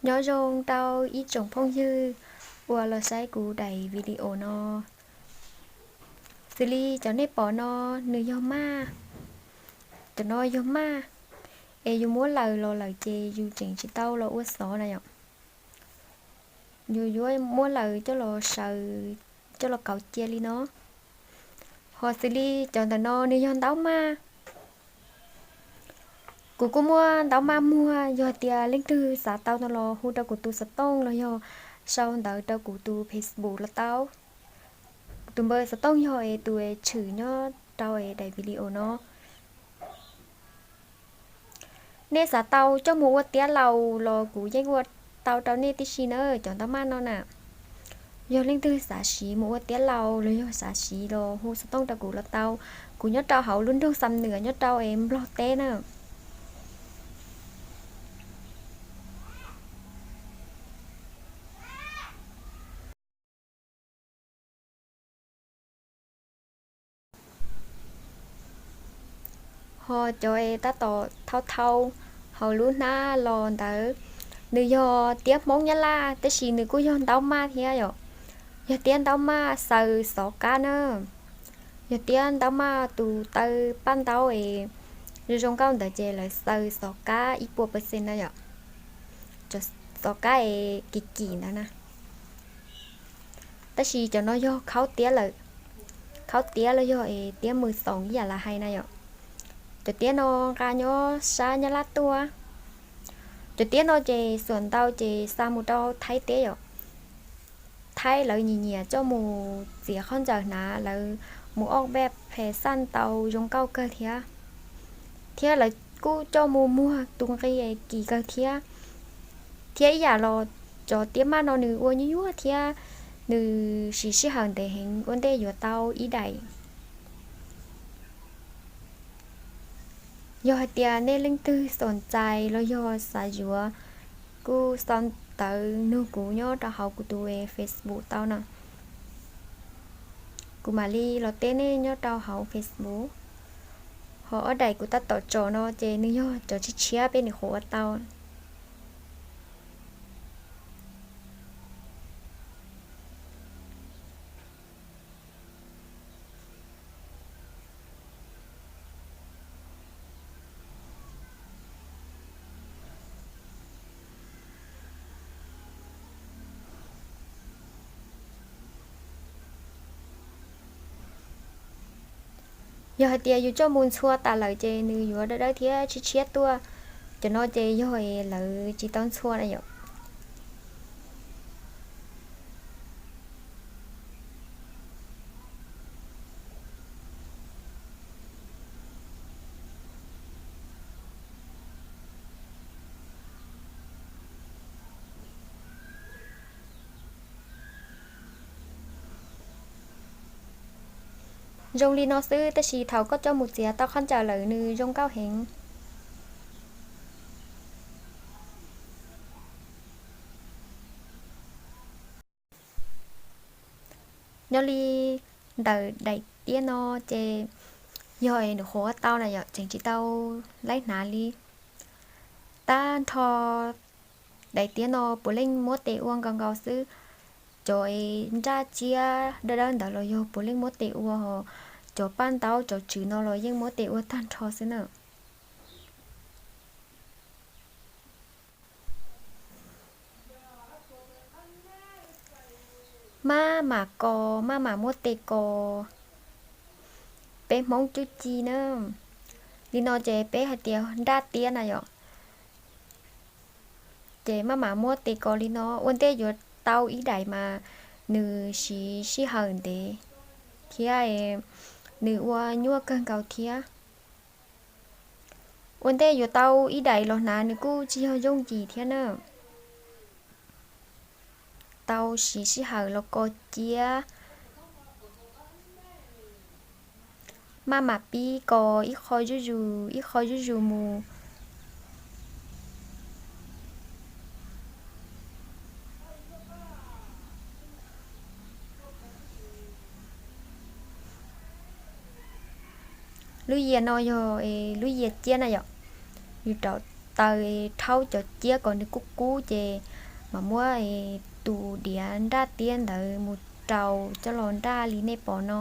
Nyob zoo rau ib tsoom phooj ywg uas los saib kuv daim video no. Xws li cov nej pom no, nws yog maj, cov no yog maj, es yus muab laws los lawm ces yus tseem tsis tau los ua xov na yom. Yus yuav muab laws coj los saws, coj los kauv cia li no. Ho xws li cov ntawm no nws yog ntaub maj. Kuv kuj muaj ntaub maj muag, yog tias leej twg xav tau no los hu rau kuv tus xov tooj los yog sau ntawv rau kuv tus Facebook los tau. Kuv tus npawb xov tooj yog es tus es tshwm nyob rau es daim video no. Nej xav tau coj mus ua tiab laus los kuv yeej ua tau rau nej tib si na cov ntaub maj no na. Yog leej twg xav siv mus ua tiab laus los yog xav siv los hu xov tooj rau kuv los tau. Kuv nyob rau hauv lub nroog Xam Nwam nyob rau es Nplog teb na. Ho cov es tab tom thau thau hauv lub hnab los ntawd, nws yog tiab Hmoob Nyab Laj tab sis nws kuj yog ntaub maj thiab yom. Yog tiab ntaub maj xaws xov kab na. Yog tiab ntaub maj tus taw paj ntaub es zoo zoo nkauj ntawd ces lawv xaws xov kab ib puas percent na yom. Cov xov kab es kim kim ntawd na. Tab sis cov no yog khaub tiab lawm, khaub tiab los yog es tiab mws xoom ib yam li hais na yom. Cov tiab no nqa nyob sab Nyab Laj tuaj. Cov tiab no ces xuam ntau ces xa mus rau Thaib teb yom. Thaib lawv nyiam nyiam coj mus txiav khaub ncaws hnav, lawv mus oj pej phem xaj tau zoo nkauj kawg thiab. Thiab lawv kuj coj mus muag tus nqi kim kawg thiab. Thiab ib yam los cov tiab maj no nws ua nyuaj nyuaj thiab nws siv sij hawm ntev heev, ua ntej yuav tau ib daim. Yog hais tias nej leej twg xoom txais los yog xav yuav, kuj xa ntawv nug kuv nyob rau hauv kuv tus Facebook tau no. Kuv mam li los teb nej nyob rau hauv Facebook. Ho ob daim kuv tab tom tsom no ces nws yog cov tshiab tshiab peb nws qhuav ua tau. Yog hais tias yus coj mus ntxhua tas lawm ces nws yuav dawb dawb thiab tshiab tshiab tuaj. Cov no ces yog lawv tsis tau ntxhua na yom. Zoo li no xwb tab sis thaum koj coj mus txiav tau khaub ncaws lawm nws zoo nkauj heev. Nyob li ntawm daim tiab no ces yog nws qhuav ua tau na yom, tseem tsis tau laib hnav li. Tag nrho daim tiab no puav leej muab tes ua nkaus nkaus xwb. Cov nraj tsiab dawb dawb ntawd los yog puav leej muab tes ua, cov paj ntaub cov tswv no los yeej muab tes ua tag nrho xwb na. Maj mam kos, maj mam muab tes kos. Peb Hmoob cub ci na. Li no ces peb hais tias nraj tiab na yom. Ces maj mam muab tes kos li no, ua ntej yuav tau ib daim mas nws siv sij hawm ntev thiab nws ua nyuaj kawg nkaus thiab. Ua ntej yuav tau ib daim los hnav nws kuj tsis yog yooj yim thiab na. Tau siv sij hawm los kos ciab. Maj mam pib kos ib qho zuj zus ib qho zuj zus mus. Lub yias no yog lub yias ciab na yom. Yus rauv taw rhaub cov ciab kom nws kub kub ces mam muab tus diav nraj tiab ntawd mus rau coj los nraj li nej pom no.